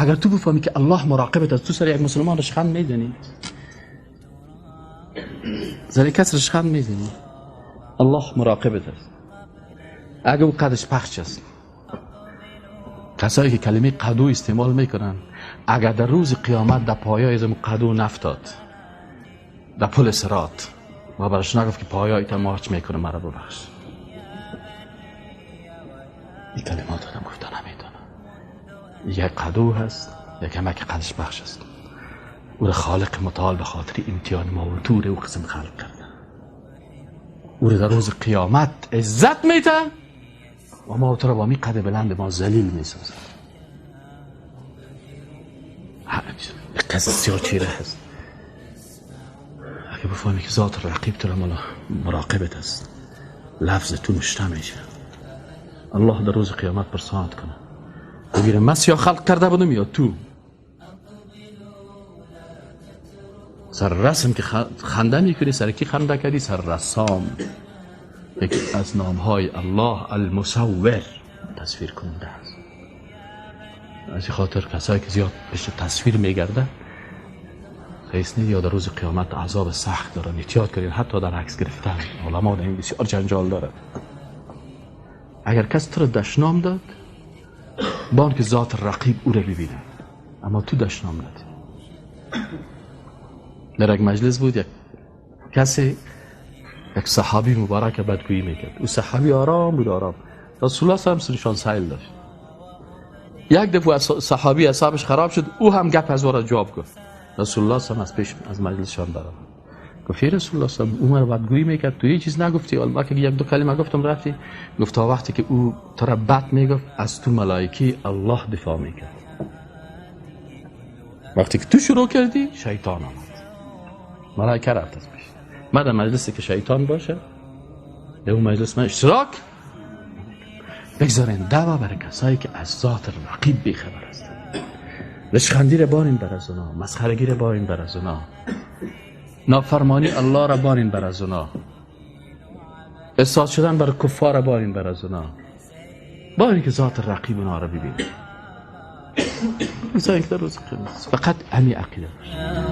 اگر تو بفهمی که الله مراقبت است، تو سر یک مسلمان رشخند میزنی، سر کس رشخند میزنی، الله مراقبت است. اگر او قدش پخش است، کسایی که کلمه قدو استعمال میکنن، اگر در روز قیامت در پایای از قدو نفتاد در پل صراط و براش نگفت که پایای تا مارچ میکنه مرا ببخش، این کلمات آدم گفته نمیتونه. یک قدو هست، یک همه که قدش بخش است. او را خالق متعال به خاطر امتحان ما و تور او قسم خلق کرده، او را در روز قیامت عزت میده و ما تو را با می قد بلند ما ذلیل میسازه. قصه سیاه چیره هست. اگه بفهمی که ذات رقیب تو را مراقبت است، لفظ تو نشته میشه، الله در روز قیامت پرسانت کنه بگیره من سیاه خلق کرده بودم یا تو؟ سر رسم که خنده میکنی، سر کی خنده کردی؟ سر رسام، یکی از نامهای الله المصور، تصویر کننده است. از این خاطر کسایی که زیاد پشت تصویر میگرده رئیس یا در روز قیامت عذاب سخت دارن. احتیاط کنید حتی در عکس گرفتن، علما در این بسیار جنجال داره. اگر کس تو را دشنام داد، بان که ذات رقیب او را ببینه، اما تو دشنام ندی. در یک مجلس بود، یک کسی، یک صحابی مبارک بدگویی میکرد. او صحابی آرام بود، آرام. رسول الله هم سرشان سیل داشت. یک دفعه صحابی اعصابش خراب شد، او هم گپ از او را جواب گفت. رسول الله هم از پیش از مجلسشان برآمد، گفت رسول الله صلی الله علیه و بدگویی میکرد، تو هیچ چیز نگفتی، البته یک دو کلمه گفتم رفتی. گفت تا وقتی که او تو را بد میگفت از تو ملائکه الله دفاع میکرد، وقتی که تو شروع کردی شیطان آمد، ملائکه رفت از پیش. من در مجلسی که شیطان باشه، در اون مجلس من اشتراک بگذارین. دعوا برای کسایی که از ذات رقیب بیخبر هستند. رشخندی را بارین بر از اونا، مسخرگی را بارین بر از اونا، نافرمانی الله را بارین بر از اونا، احساس شدن بر کفار را بارین بر از اونا، بارین که ذات رقیب اونا را ببینید. فقط همین عقیده باشه.